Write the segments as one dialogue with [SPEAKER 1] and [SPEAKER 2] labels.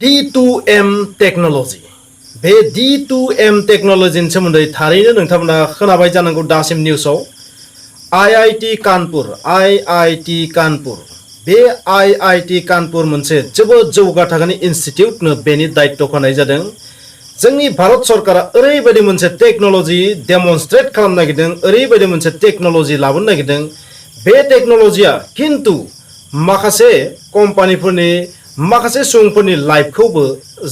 [SPEAKER 1] D2M technology. बे D2M technologyनि सोमोन्दै थारैनो नोंथांमोना खोनाबाय जानांगौ दासिम निउसाव IIT कानपुर बे IIT कानपुर मोनसे जोबोद जौगा थाखोनि इनस्टिट्यूटनो बेनि दायित्वखौ होनाय जादों। जोंनि भारत सरकारा ओरैबायदि मोनसे टेक्नोलॉजी डेमनस्ट्रेट खालामनो नागिरदों, ओरैबायदि मोनसे टेक्नोलॉजी लाबोनो नागिरदों। बे टेक्नोलॉजीया किन्तु माखासे कम्पानिफोरनि माखासे सुबुंफोरनि लाइफखौबो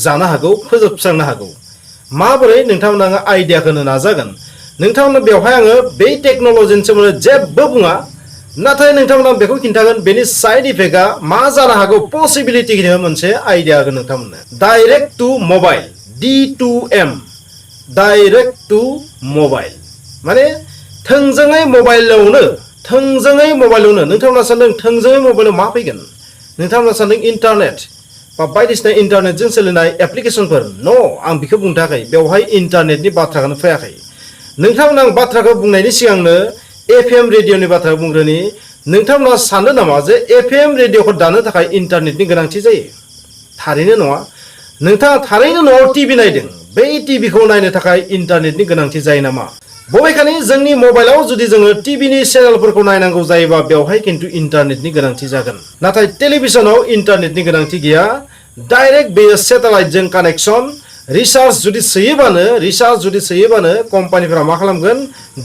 [SPEAKER 1] जानो हागौ, फोजोबस्रांनो हागौ। माबोरै नोंथांमोना आइडिया होनो नाजागोन। नोंथांमोना बेवहाय आङो बे टेक्नोलॉजीनि सोमोन्दै जेबो बुङा, नाथाय नोंथांमोना बेखौ खिन्थागोन बेनि साइड इफेक्टआ मा जानो हागौ, पसिबिलिटि मोनसे आइडिया होगोन नोंथांमोननो। Direct to mobile D2M direct to mobile माने थोंजोङै मबाइलावनो नोंथांमोना सानदों थोंजोङै मबाइलाव मा फैगोन? नोंथांमोना सानदों इन्टारनेट बा बायदिसिना इन्टारनेटजों सोलिनाय एप्लिकेशनफोर। न' आं बेखौ बुंथाखै, बेवहाय इन्टारनेटनि बाथ्राखौनो फैयाखै। नोंथांमोना आं बाथ्राखौ बुंनायनि सिगांनो FM रेडिअनि बाथ्रा बुंग्रोनि। नोंथांमोना सानो नामा जे FM रेडिअखौ दानो थाखाय इन्टारनेटनि गोनांथि जायो? थारैनो नङा। नोंथाङा थारैनो न'आव टिभि नायदों, बै टिभिखौ नायनो थाखाय इन्टारनेटनि गोनांथि जायो नामा? बबेखानि जोंनि मबाइलाव जुदि जोङो टिभिनि चेनेलफोरखौ नायनांगौ जायोबा बेवहाय किन्तु इन्टारनेटनि गोनांथि जागोन। नाथाय टेलिभिजनाव इन्टारनेटनि गोनांथि गैया। डाइरेक्ट बेयो सेटेलाइटजों कानेक्शन। रिचार्ज जुदि सोयोबानो कम्पानिफोरा मा खालामगोन,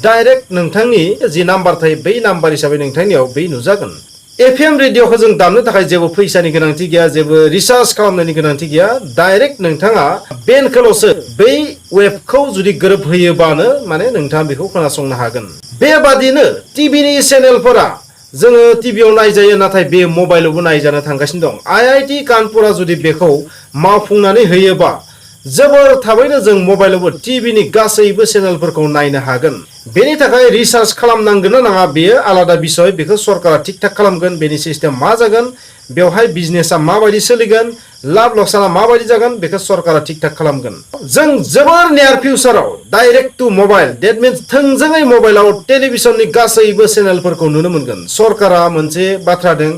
[SPEAKER 1] डाइरेक्ट नोंथांनि जि नाम्बार थायो बै नाम्बार हिसाबै नोंथांनियाव बै नुजागोन। FM रेडिअखौ जों दामनो थाखाय जेबो फैसानि गोनांथि गैया, जेबो रिचार्ज खालामनायनि गोनांथि गैया। डाइरेक्ट नोंथाङा बेनखौल'सो बै वेबखौ जुदि गोरोबहोयोबानो माने नोंथाङा बेखौ खोनासंनो हागोन। बेबादिनो टिभिनि चेनेलफोरा जोङो टिभियाव नायजायो, नाथाय बे मबाइलावबो नायजानो थांगासिनो दं। IIT कानपुरा जुदि बेखौ मावफुंनानै होयोबा जोबोर थाबैनो जों मबाइलावबो टिभिनि गासैबो चेनेलफोरखौ नायनो हागोन। बेनि थाखाय रिचार्ज खालामनांगोन ना नाङा बेयो आलादा बिसय, बेखौ सरकारा थिक थाक खालामगोन। बेनि सिस्टेम मा जागोन, बेवहाय बिजनेसा माबायदि सोलिगोन, लाब लकसाना माबायदि जागोन, बेखौ सरकारा थिक थाक खालामगोन। जों जोबोर नियार फिउचाराव direct to mobile, that means थोंजोङै मबाइलाव टेलिभिजननि गासैबो चेनेलफोरखौ नुनो मोनगोन। सरकारा मोनसे बाथ्रा होदों,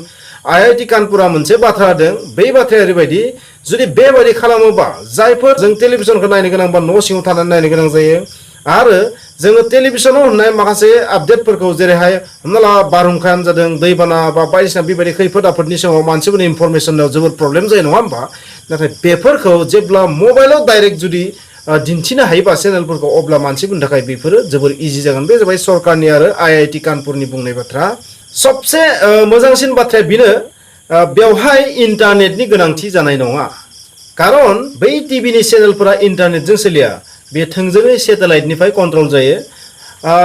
[SPEAKER 1] IIT कानपुरा मोनसे बाथ्रा होदों। बै बाथ्राया ओरैबायदि, जुदि बेबायदि खालामोबा जायफोर जों टेलिभिजनखौ नायनो गोनांबा न' सिङाव थानानै नायनो गोनां जायो, आरो जोङो टेलिभिजनाव होनाय माखासे आपडेटफोरखौ जेरैहाय हमना ला बारहुंखायानो जादों, दैबाना बा बायदिसिना बेबायदि खैफोद आफोदनि समाव मानसिफोरनि इनफरमेसनाव जोबोद प्रब्लेम जायो, नङा होमबा? नाथाय बेफोरखौ जेब्ला मबाइलाव डाइरेक्ट जुदि दिन्थिनो हायोबा चेनेलफोरखौ, अब्ला मानसिफोरनि थाखाय बेफोरो जोबोर इजि जागोन। बे जाबाय सरकारनि आरो IIT कानपुरनि बुंनाय बाथ्रा। सबसे मोजांसिन बाथ्राया बेनो, बेवहाय इन्टारनेटनि गोनांथि जानाय नङा। खारन बै टिभिनि चेनेलफोरा इन्टारनेटजों सोलिया, बे थोंजोङै सेटेलाइटनिफ्राय कन्ट्रल जायो।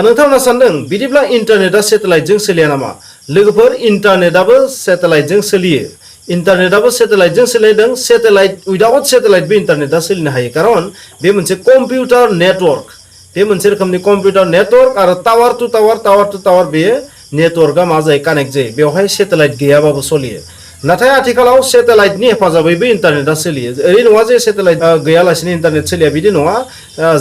[SPEAKER 1] नोंथांमोना सानदों बिदिब्ला इन्टारनेटआ सेटेलाइटजों सोलिया नामा? लोगोफोर, इन्टारनेटआबो सेटेलाइटजों सोलियो। इन्टारनेटआबो सेटेलाइटजों सोलिदों। सेटेलाइट उइदाउट सेटेलाइटबो इन्टारनेटआ सोलिनो हायो, खारन बे मोनसे कम्पिउटार नेटवर्क। बे मोनसे रोखोमनि कम्पिउटार नेटवर्क, आरो टावार टू टावार बेयो नेटवर्कआ मा जायो, कानेक्ट जायो। बेवहाय सेटेलाइट गैयाबाबो सोलियो। नाथाय आथिखालाव सेटेलाइटनि हेफाजाबैबो इन्टारनेटआ सोलियो। ओरै नङा जे सेटेलाइट गैयालासिनो इन्टारनेट सोलिया, बिदि नङा।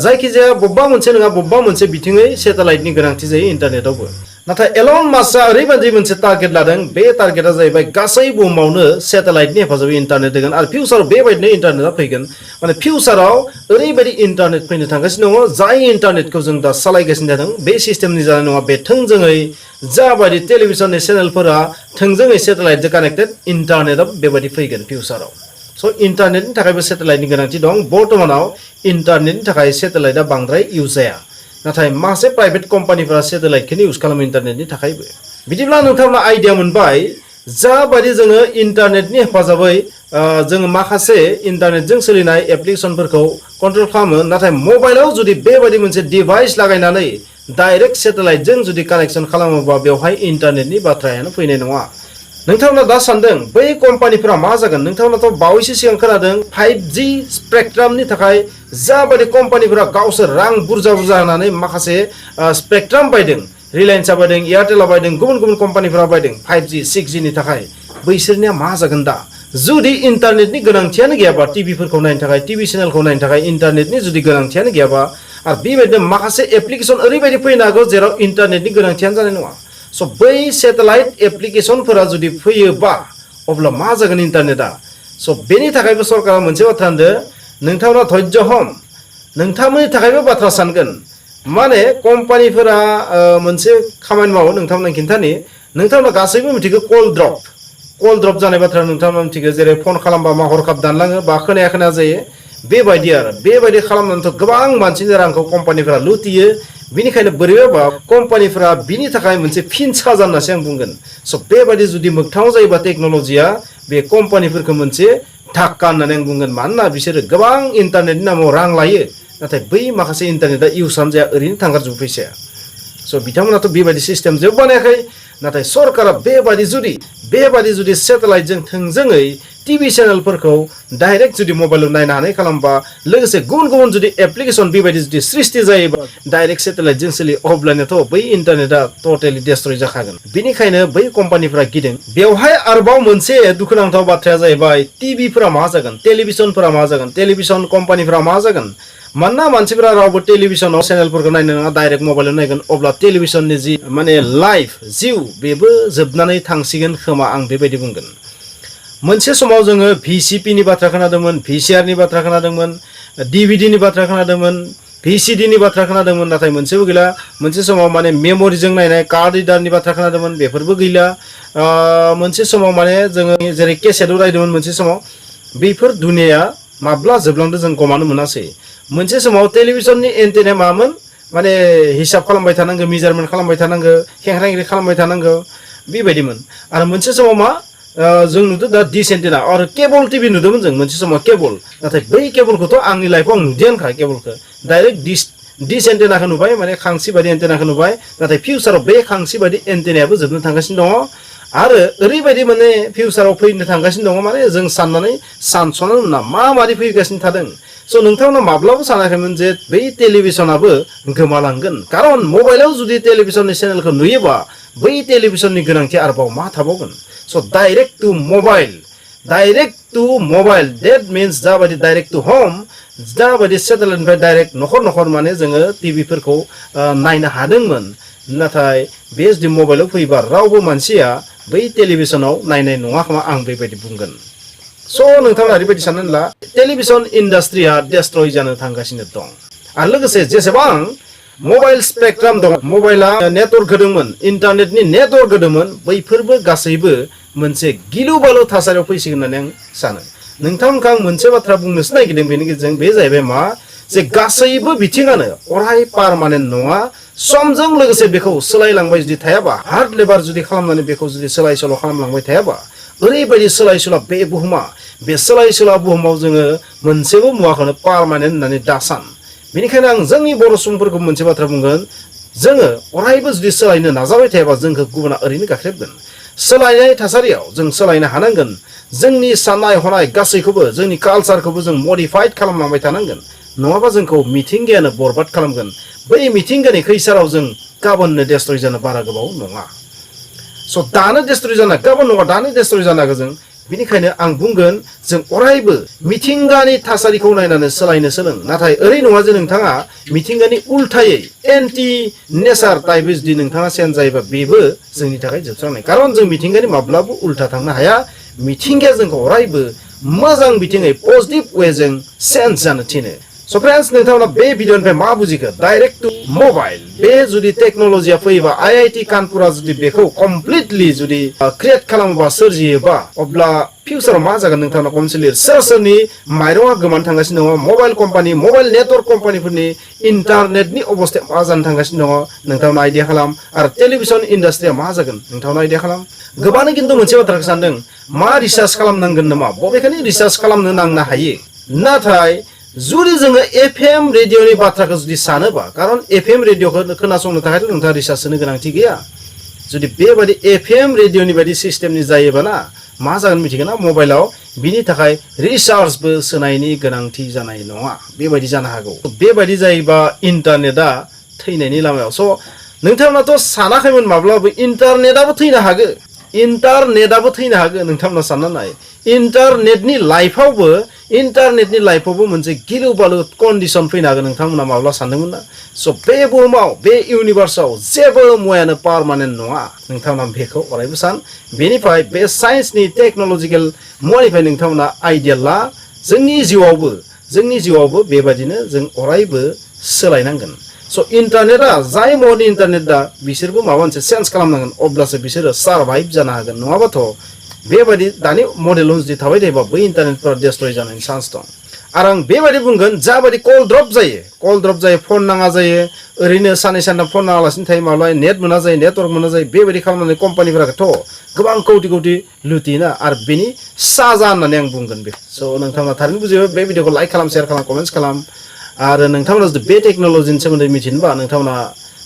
[SPEAKER 1] जायखिजाया बबेबा मोनसे नङा बबेबा मोनसे बिथिङै सेटेलाइटनि गोनांथि जायो इन्टारनेटआवबो। नाथाय एलन मास्कआ ओरैबायदि मोनसे टारगेट लादों, बे टारगेटआ जाहैबाय गासै बुहुमावनो सेटेलाइटनि हेफाजाबै इन्टारनेट होगोन, आरो फिउचाराव बेबायदिनो इन्टारनेटआ फैगोन। माने फिउचाराव ओरैबायदि इन्टारनेट फैनो थांगासिनो दङ, जाय इन्टारनेटखौ जों दा सालायगासिनो जादों बे सिस्टेमनि जानाय नङा। बे थोंजोङै जाबायदि टेलिभिजननि चेनेलफोरा थोंजोङै सेटेलाइटजों कानेक्टेड, इन्टारनेटआ बेबायदि फैगोन फिउचाराव। स' इन्टारनेटनि थाखायबो सेटेलाइटनि गोनांथि दं। बर्तमानाव इन्टारनेटनि थाखाय सेटेलाइटआ बांद्राय इउज जाया, नाथाय माखासे प्राइभेट कम्पानिफोरा सेटेलाइटखौनो इउज खालामो इन्टारनेटनि थाखायबो। बिदिब्ला नोंथांमोना आइडिया मोनबाय, जाबायदि जोङो इन्टारनेटनि हेफाजाबै जोङो माखासे इन्टारनेटजों सोलिनाय एप्लिकेशनफोरखौ कन्ट्रल खालामो, नाथाय मबाइलाव जुदि बेबायदि मोनसे डिभाइस लागायनानै डाइरेक्ट सेटेलाइटजों जुदि कानेक्शन खालामोबा बेवहाय इन्टारनेटनि बाथ्रायानो फैनाय नङा। नोंथांमोना दा सानदों बै कम्पानिफोरा मा जागोन? नोंथांमोनाथ' बावैसो सिगां खोनादों 5G स्पेक्ट्रामनि थाखाय जाबायदि कम्पानिफोरा गावसोर रां बुरजा होनानै माखासे स्पेक्ट्राम बायदों। रिलायन्सआ बायदों, एयारटेलआ बायदों, गुबुन गुबुन कम्पानिफोरा बायदों 5G 6Gनि थाखाय। बैसोरनिया मा जागोन दा? जुदि इन्टारनेटनि गोनांथियानो गैयाबा, टिभिफोरखौ नायनो थाखाय, टिभि चेनेलखौ नायनो थाखाय इन्टारनेटनि जुदि गोनांथियानो गैयाबा, आरो बेबायदिनो माखासे एप्लिकेशन ओरैबायदि फैनो हागौ जेराव इन्टारनेटनि गोनांथियानो जानाय नङा। स' बै सेटेलाइट एप्लिकेशनफोरा जुदि फैयोबा अब्ला मा जागोन इन्टारनेटआ? स' बेनि थाखायबो सरकारा मोनसे बाथ्रा होनदो नोंथांमोना धैर्य हम नोंथांमोननि थाखायबो बाथ्रा सानगोन माने कम्पानिफोरा मोनसे खामानि मावो नोंथांमोना खिन्थानि नोंथांमोना गासैबो मिथिगौ कल ड्रप जानाय बाथ्रा नोंथांमोना मिथिगौ जेरै फन खालामबा मा हरखाब दानलाङो बा खोनाया जायो बेबायदि आरो बेबायदि खालामनानैथ' गोबां मानसिनि रांखौ कम्पानिफोरा लुटियो बिनिखायनो बोरैबा कम्पानिफोरा बिनि थाखाय मोनसे फिन साजा होननासो आं बुंगोन स' बेबायदि जुदि मोगथाङाव जायोबा टेक्न'लजिया बे कम्पानिफोरखौ मोनसे धाक्का होननानै आं बुंगोन मानोना बिसोरो गोबां इन्टारनेटनि नामाव रां लायो नाथाय बै माखासे इन्टारनेटआ इउसानो जाया ओरैनो थांगारजोबो फैसाया स' बिथांमोनाथ' बेबायदि सिस्टेम जेबो बानायाखै नाथाय सरकारा बेबायदि जुदि सेटेलाइटजों थोंजोङै टिभि चेनेलफोरखौ डाइरेक्ट जुदि मबाइलाव नायनो हानाय खालामबा लोगोसे गुबुन जुदि एप्लिकेसन बेबायदि जुदि सृष्टि जायोबा डाइरेक्ट सेटेलाइटजों सोलियो अब्लानियाथ' बै इन्टारनेटआ टटेलि डेस्ट्रय जाखागोन बिनिखायनो बै कम्पानिफोरा गिदों बेवहाय आरोबाव मोनसे दुखुनांथाव बाथ्राया जाहैबाय टिभिफोरा मा जागोन टेलिभिजनफोरा मा जागोन टेलिभिजन कम्पानिफोरा मा जागोन मानोना मानसिफोरा रावबो टेलिभिजनाव चेनेलफोरखौ नायनो नङा डाइरेक्ट मबाइलाव नायगोन अब्ला टेलिभिजननि जि माने लाइफ जिउ बेबो जोबनानै थांसिगोन खोमा आं बेबायदि बुंगोन मोनसे समाव जोङो VCPनि बाथ्रा खोनादोंमोन VCRनि बाथ्रा खोनादोंमोन DVDनि बाथ्रा खोनादोंमोन VCDनि बाथ्रा खोनादोंमोन नाथाय मोनसेबो गैला मोनसे समाव माने मेम'रिजों नायनाय कार्ड रिडारनि बाथ्रा खोनादोंमोन बेफोरबो गैला मोनसे समाव माने जोङो जेरै केसेटआव रायदोंमोन मोनसे समाव बेफोर दुनिया माब्ला जोबलांदों जों गमानो मोनासै मोनसे समाव टेलिभिजननि एन्टेनाया मामोन माने हिसाब खालामबाय थानांगौ मेजारमेन्ट खालामबाय थानांगौ खेंख्रा-खेंख्रि खालामबाय थानांगौ बेबायदिमोन आरो मोनसे समाव मा जों नुदों दा डिश एन्टेना आरो केबल टिभि नुदोंमोन जों मोनसे समाव केबल नाथाय बै केबलखौथ' आंनि लाइफआव आं नुदियानोखा केबलखौ डाइरेक्ट डिश एन्टेनाखौ नुबाय माने खांसि बायदि एन्टेनाखौ नुबाय नाथाय फिउचाराव बे खांसि बायदि एन्टेनायाबो जोबनो थांगासिनो दङ आरो ओरैबायदि माने फिउचाराव फैनो थांगासिनो दङ माने जों सानस'नो मोना माबादि फैगासिनो थादों स' नोंथांमोना माब्लाबो सानाखैमोन जे बै टेलिभिजनाबो गोमालांगोन खारन मबाइलाव जुदि टेलिभिजननि चेनेलखौ नुयोबा बै टेलिभिजननि गोनांथि आरोबाव मा थाबावगोन स' direct to mobile data means जाबायदि डाइरेक्ट टु हम जाबायदि सेटेलाइटनिफ्राय डाइरेक्ट न'खर माने जोङो टिभिफोरखौ नायनो हादोंमोन नाथाय बे जुदि मबाइलाव फैबा रावबो मानसिया बै टेलिभिजनाव नायनाय नङा खोमा आं बेबायदि बुंगोन स' नोंथांमोना ओरैबायदि साननानै ला टेलिभिजन इन्डास्ट्रिया डेस्ट्रय जानो थांगासिनो दं आरो लोगोसे जेसेबां मबाइल स्पेक्ट्राम दं मबाइला नेटवर्क होदोंमोन इन्टारनेटनि नेटवर्क होदोंमोन बैफोरबो गासैबो मोनसे गिलु बालु थासारियाव फैसिगोन होननानै आं सानो नोंथांमोनखौ आं मोनसे बाथ्रा बुंनोसो नागिरदों बेनि गेजेरजों बे जाहैबाय मा जे गासैबो बिथिङानो अराय पारमानेन्ट नङा समजों लोगोसे बेखौ सोलायलांबाय जुदि थायाबा हार्ड लेबार जुदि खालामनानै बेखौ जुदि सोलाय सोल' खालामलांबाय थायाबा ओरैबायदि सोलाय सोल' बे बुहुमा बे सोलाय सोल' बुहुमाव जोङो मोनसेबो मुवाखौनो पारमानेन्ट होननानै दासान बेनिखायनो आं जोंनि बर' सुबुंफोरखौ मोनसे बाथ्रा बुंगोन जोङो अरायबो जुदि सोलायनो नाजाबाय थायाबा जोंखौ गुबुना ओरैनो गाख्रेबगोन सोलायनाय थासारियाव जों सोलायनो हानांगोन जोंनि साननाय हनाय गासैखौबो जोंनि कालचारखौबो जों मडिफाइड खालामलांबाय थानांगोन नङाबा जोंखौ मिथिंगायानो बरबाद खालामगोन बै मिथिंगानि खैसाराव जों गाबोननो डेस्ट्रय जानो बारा गोबाव नङा स' दानो डेस्ट्रय जाना गाबोन नङा दानो डेस्ट्रय जानांगौ जों बेनिखायनो आं बुंगोन जों अरायबो मिथिंगानि थासारिखौ नायनानै सोलायनो सोलों नाथाय ओरै नङा जे नोंथाङा मिथिंगानि उल्थायै एन्टि नेचार टाइपै जुदि नोंथाङा चेन्ज जायोबा बेबो जोंनि थाखाय जोबस्रांनाय खारन जों मिथिंगानि माब्लाबो उल्था थांनो हाया मिथिंगाया जोंखौ अरायबो मोजां बिथिङै पजिटिभ वेजों चेन्ज जानो थिनो स' फ्रेन्ड्स नोंथांमोना बे भिडिअनिफ्राय मा बुजिखो डाइरेक्ट टु मबाइल बे जुदि टेक्न'लजिया फैयोबा IIT कानपुरा जुदि बेखौ कमप्लिटलि जुदि क्रिएट खालामोबा सोरजियोबा अब्ला फिउचाराव मा जागोन नोंथांमोना कमेन्ट लिर सोरनि माइरङा गोमानो थांगासिनो दङ मबाइल कम्पानि मबाइल नेटवर्क कम्पानिफोरनि इन्टारनेटनि अबस्थाया मा जानो थांगासिनो दङ नोंथांमोना आइडिया खालाम आरो टेलिभिजन इन्डास्ट्रिया मा जागोन नोंथांमोना आइडिया खालाम गोबाङानो खिन्थु मोनसे बाथ्राखौ सानदों मा रिसार्च खालामनांगोन नामा बबेखानि रिसार्च खालामनो नांनो हायो नाथाय जुदि जोङो FM रेडिअनि बाथ्राखौ जुदि सानोबा खारन FM रेडिअखौ खोनासंनो थाखायथ' नोंथाङा रिसार्च होनो गोनांथि गैया जुदि बेबायदि FM रेडिअनि बायदि सिस्टेमनि जायोबाना मा जागोन मिथिगोन ना मबाइलाव बिनि थाखाय रिसार्चबो सोनायनि गोनांथि जानाय नङा बेबायदि जानो हागौ बेबायदि जायोबा इन्टारनेटआ थैनायनि लामायाव स' नोंथांमोनाथ' सानाखैमोन माब्लाबो इन्टारनेटआबो थैनो हागौ इन्टारनेटआबो थैनो हागोन नोंथांमोना सानना नाय इन्टारनेटनि लाइफआवबो मोनसे गिलु बालु कन्डिशन फैनो हागोन नोंथांमोना माब्ला सानदोंमोन ना स' बे बुहुमाव बे इउनिभार्सआव जेबो मुवायानो पारमानेन्ट नङा नोंथांमोना बेखौ अरायबो सान बेनिफ्राय बे साइन्सनि टेक्न'लजिकेल मुवानिफ्राय नोंथांमोना आइडिया ला जोंनि जिउआवबो बेबायदिनो जों अरायबो सोलायनांगोन स' इन्टारनेटआ जाय महरनि इन्टारनेट दा बिसोरबो माबा मोनसे चेन्ज खालामनांगोन अब्लासो बिसोरो सार्भाइभ जानो हागोन नङाबाथ' बेबायदि दानि मडेलाव जुदि थाबाय थायोबा बै इन्टारनेटफोरा डेस्ट्रय जानायनि चान्स दं आरो आं बेबायदि बुंगोन जाबायदि कल ड्रप जायो फन नाङा जायो ओरैनो साननै सानथाम फन नाङालासिनो थायो माब्लाबा नेट मोना जायो नेटवर्क मोना जायो बेबायदि खालामनानै कम्पानिफोराथ' गोबां कौटि लुथियोना आरो बेनि साजा होननानै आं बुंगोन बे स' नोंथांमोना थारैनो बुजियो बे भिडिअखौ लाइक खालाम शेयार खालाम कमेन्ट्स खालाम आरो नोंथांमोना जुदि बे टेक्न'लजिनि सोमोन्दै मिथिनोबा नोंथांमोना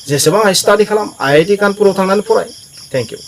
[SPEAKER 1] जेसेबां हायो स्टाडि खालाम IIT कानपुराव थांनानै फराय थेंक इउ